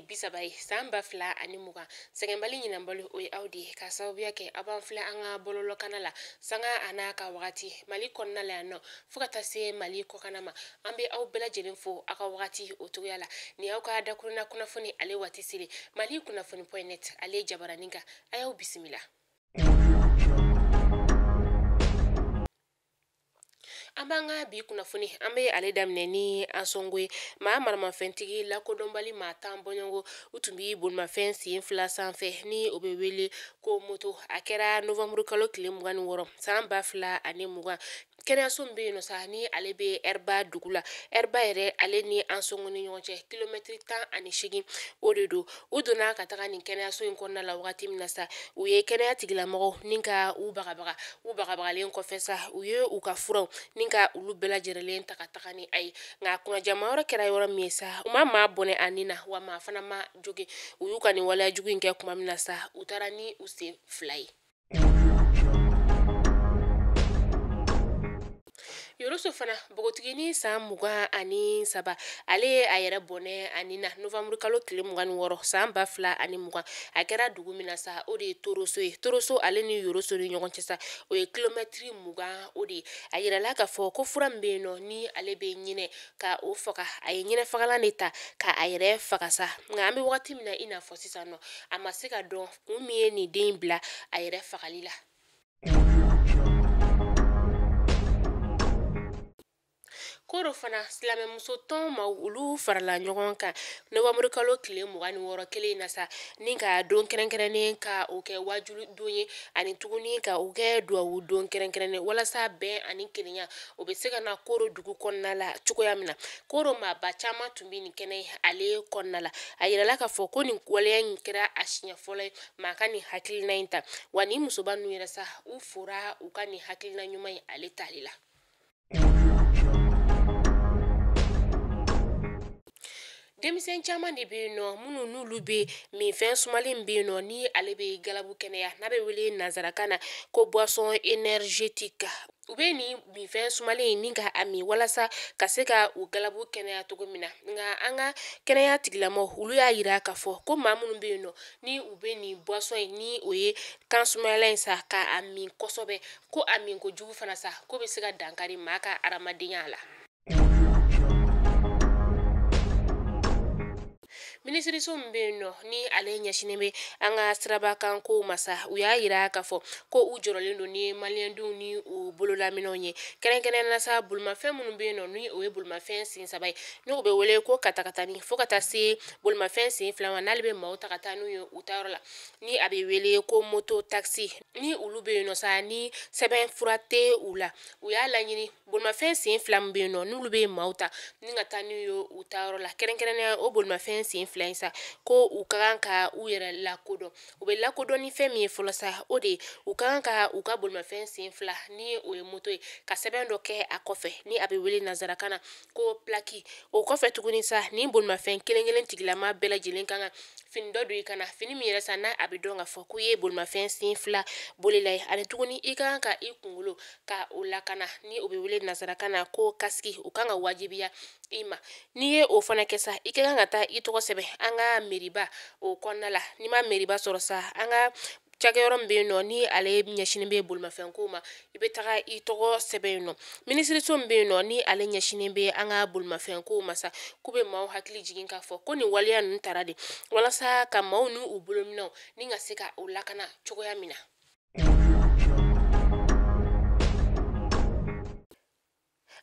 tile 30 ye san 2020. Sɛgɛnbali ɲinanbali o ye aw de ye, k'a sababuya kɛ aw b'an filɛ an ka bɔlɔlɔkana la sanga a n'a ka wagati Mali kɔnɔna la yan nɔ fo ka taa se Mali kɔkanna ma. An bɛ aw bɛɛ lajɛlen fo aw ka wagati o cogoya la. Nin y'aw ka dakurunna kunnafoni ale waati selen Mali kunnafoni point net ale jabaranin kan. A y'aw bisimila. An b'an ka bi kunnafoni an bɛ ale daminɛ ni Ansongo ye. Maa maramafɛntigi lakodɔnbali maa 10 bɔɲɔgɔn u tun bɛ bolimafɛn sen 2 sanfɛ ni o bɛ wele ko moto. A kɛra novembre kalo tile 26 san 2020. Kɛnɛyaso min bɛ yen nɔ sa ni ale bɛ Ɛriba dugu la. Ɛriba yɛrɛ ale ni Ansongo ni ɲɔgɔn cɛ kilomɛtiri 18 o de don. U donna ka taga nin kɛnɛyaso in kɔnɔna la wagati min na sa, u ye kɛnɛya tigilamɔgɔw ni ka u bagabaga. U bagabagalen kɔfɛ sa, u ye u ka furaw ni ka olu bɛɛ lajɛlen ta ka taga ni a ye. Nka kunnajama yɔrɔ kɛra yɔrɔ min ye sa, u ma maa bɔnɛ a nin na, wa maa fana ma jogin. U y'u ka nin waleya jugu in kɛ tuma min na sa, u taara ni u sen 2 ye. Yoroso fana npogotiginin san 23 ale ye a yɛrɛ bɔnɛ a nin na novembre kalo tile 26 san 2020. A kɛra dugu min na sa, o de ye Toroso ye. Toroso ale ni Yoroso ni ɲɔgɔn cɛ sa, o ye kilomɛtiri 20 o de ye. A yirala k'a fɔ ko fura min bɛ yen nɔ ni ale bɛ ɲinɛ ka o faga, a ye ɲinɛ fagalan de ta ka a yɛrɛ faga sa. Nka an bɛ wagati min na i n'a fɔ sisan nɔ, a ma se ka dɔn kun min ye nin den bila a yɛrɛ fagali la. Koro fana silamɛmuso tɔn maaw olu farala ɲɔgɔn kan novembre kalo tile 26 kelen in na sa, ni ka don kɛrɛnkɛrɛnnen ka o kɛ waajuli don ye, ani tuguni ka o kɛ duwawu don kɛrɛnkɛrɛnnen walasa bɛn ani kelenya o bɛ se ka na Koro dugu kɔnɔna la cogoya min na. Koro maaba caman tun bɛ nin kɛnɛ ale kɔnɔna la. A yirala k'a fɔ ko nin waleya in kɛra a siɲɛ fɔlɔ ye maa ka nin hakilina in ta, wa nin musoba ninnu yɛrɛ sa, u fora u ka nin hakilina ɲuman in ale tali la. Denmisɛn caman de bɛ yen nɔ minnu n'olu bɛ minfɛn sumalen bɛ yen nɔ ni ale bɛ galabu kɛnɛya n'a bɛ wele nanzarakan na ko boisson énergétique. U bɛ nin minfɛn sumalen in ni ka a min walasa ka se ka u galabu kɛnɛya cogo min na. Nka an ka kɛnɛya tigilamɔgɔw olu y'a yira k'a fɔ ko maa minnu bɛ yen nɔ ni u bɛ nin boisson in ni o ye kan sumayala in sa ka a min kosɛbɛ, ko a min kojugu fana sa ko bɛ se ka dankari maa ka adamadenya la. Minisiriso min bɛ yen nɔ ni ale ɲɛsinnen bɛ an ka sirabakan kow ma sa, u y'a yira k'a fɔ ko u jɔrɔlen don ni maliyɛndenw ni u bololaminɛnw ye. Kɛrɛnkɛrɛnnenya la sa, bolimafɛn minnu bɛ yen nɔ ni o ye bolimafɛn sen 3 ye, n'o bɛ wele ko katakatani, fo ka taa se bolimafɛn sen 2 ma n'ale bɛ maaw ta ka taa n'u ye u taayɔrɔ la, ni a bɛ wele ko moto taxi, ni olu bɛ yen nɔ sa ni sɛbɛn fura tɛ u la. U y'a laɲini bolimafɛn sen 2 min bɛ yen nɔ n'olu bɛ maaw ta ni ka taa n'u ye u taayɔrɔ la, kɛrɛnkɛrɛnnenya o bolimafɛn sen 2 in sa, ko u ka kan ka u yɛrɛ lakodɔn. U bɛ lakodɔn ni fɛn min ye fɔlɔ sa, o de ye u ka kan ka u ka bolimafɛn sen 2 ni o ye moto ye ka sɛbɛn dɔ kɛ a kɔfɛ ni a bɛ wele nanzarakan na ko plaque. O kɔfɛ tuguni sa, ni bolimafɛn kelen kelen tigilama bɛɛ lajɛlen kan ka fini dɔ don i kan na, fini min yɛrɛ sa n'a a bɛ dɔn k'a fɔ k'u ye bolimafɛn sen 2 bolila ye. Ani tuguni i ka kan ka i kunkolo ka o lakana ni o bɛ wele nanzarakan na ko casque, o kan ka wajibiya i ma. N'i ye o fana kɛ sa, i ka kan ka taa i tɔgɔ sɛbɛn an ka meriba o kɔnɔna la. N'i ma meriba sɔrɔ sa, an ka cakɛyɔrɔ min bɛ yen nɔ ni ale ɲɛsinnen bɛ bolimafɛn ko ma, i bɛ taga i tɔgɔ sɛbɛn yen nɔ. Minisiriso min bɛ yen nɔ ni ale ɲɛsinnen bɛ an ka bolimafɛn ko ma sa, k'u bɛ maaw hakili jigin k'a fɔ ko nin waleya ninnu tara de walasa ka maaw n'u bolominɛw ni ka se ka o lakana cogoya min na.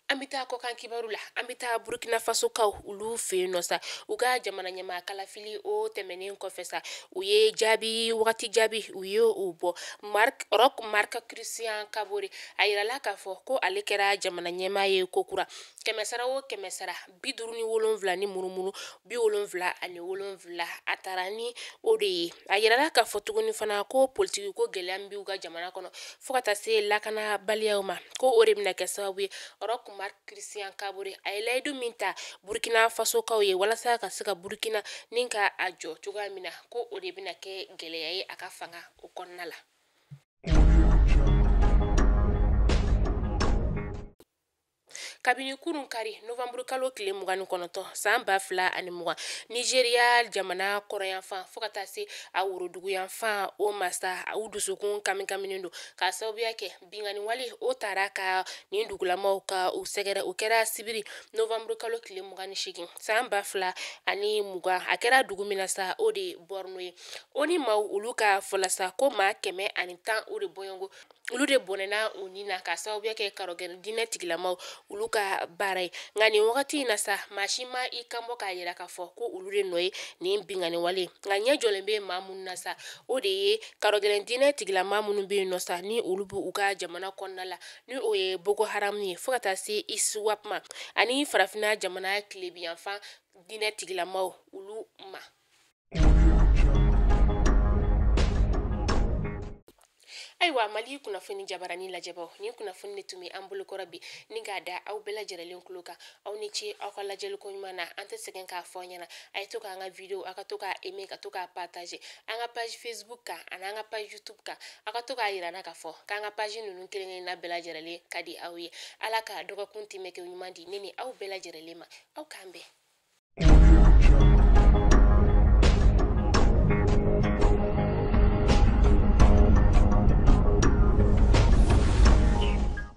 An bɛ taa kɔkan kibaru la, an bɛ taa Burkina Faso kaw olu fɛ yen nɔ sa, u ka jamana ɲɛmaa kalafili o tɛmɛnen kɔfɛ sa, u ye jaabi wagati jaabi u ye o bɔ. Roch Marc Christian Kabore a yirala k'a fɔ ko ale kɛra jamana ɲɛmaa ye kokura. Kɛmɛ sara o kɛmɛ sara 57 ni murumuru 77 a taara ni o de ye. A yirala k'a fɔ tuguni fana ko politiki ko gɛlɛya min b'u ka jamana kɔnɔ fo ka taa se lakanabaliyaw ma, ko o de bɛna kɛ sababu ye Roch Marc Christian Kabore a ye layidu min ta Burkina Faso kaw ye walasa ka se ka Burkina ni ka a jɔ cogoya min na, ko o de bɛna kɛ gɛlɛya ye a ka fanga o kɔnɔna la. Kabini kurun kari novembre kalo tile 29 san 2020, Nigeria jamana kɔrɔyanfan fo ka taa se a woroduguyanfan, o masa u dusukun kamikaminen don k'a sababuya kɛ binkanni wale o taara ka nin dugulamaw ka u sɛgɛrɛ. O kɛra sibiri novembre kalo tile 28 san 2020. A kɛra dugu min na sa, o de ye Borno ye. O ni maaw olu ka fɔla sa ko maa 110 o de bɔɲɔgɔn olu de bɔnɛna u ni na k'a sababuya kɛ karɔgɛn diinɛ tigilamaw olu ka baara ye. Nka nin wagati in na sa, maa si ma i kan bɔ k'a yira k'a fɔ ko olu de nɔ ye nin binkanni wale. Nka ɲɛ jɔlen bɛ maa minnu na sa, o de ye karɔgɛlɛn diinɛ tigilama minnu bɛ yen nɔ sa, ni olu b'u ka jamana kɔnɔna la, ni o ye Boko Haram ye, fo ka taa se ISWAP ma ani farafinna jamana tilebinyanfan diinɛ tigilamaw olu ma. Ayiwa, Mali kunnafoni jabarani lajɛbaw, nin kunnafoni de tun bɛ an bolokɔrɔ bi ni k'a da aw bɛɛ lajɛlen tulo kan. Aw ni ce aw ka lajɛli ko ɲuman na. An tɛ sɛgɛn k'a fɔ aw ɲɛna, a ye to k'an ka video, aw ka to k'a aimer, ka to k'a partager an ka page Facebook kan ani an ka page YouTube kan. Aw ka to k'a yira n na k'a fɔ k'an ka page ninnu kelen kelenna bɛɛ lajɛlen ka di aw ye. Ala ka dɔgɔkun tɛmɛ kɛ ɲuman di ne ni aw bɛɛ lajɛlen ma. Aw k'an bɛn.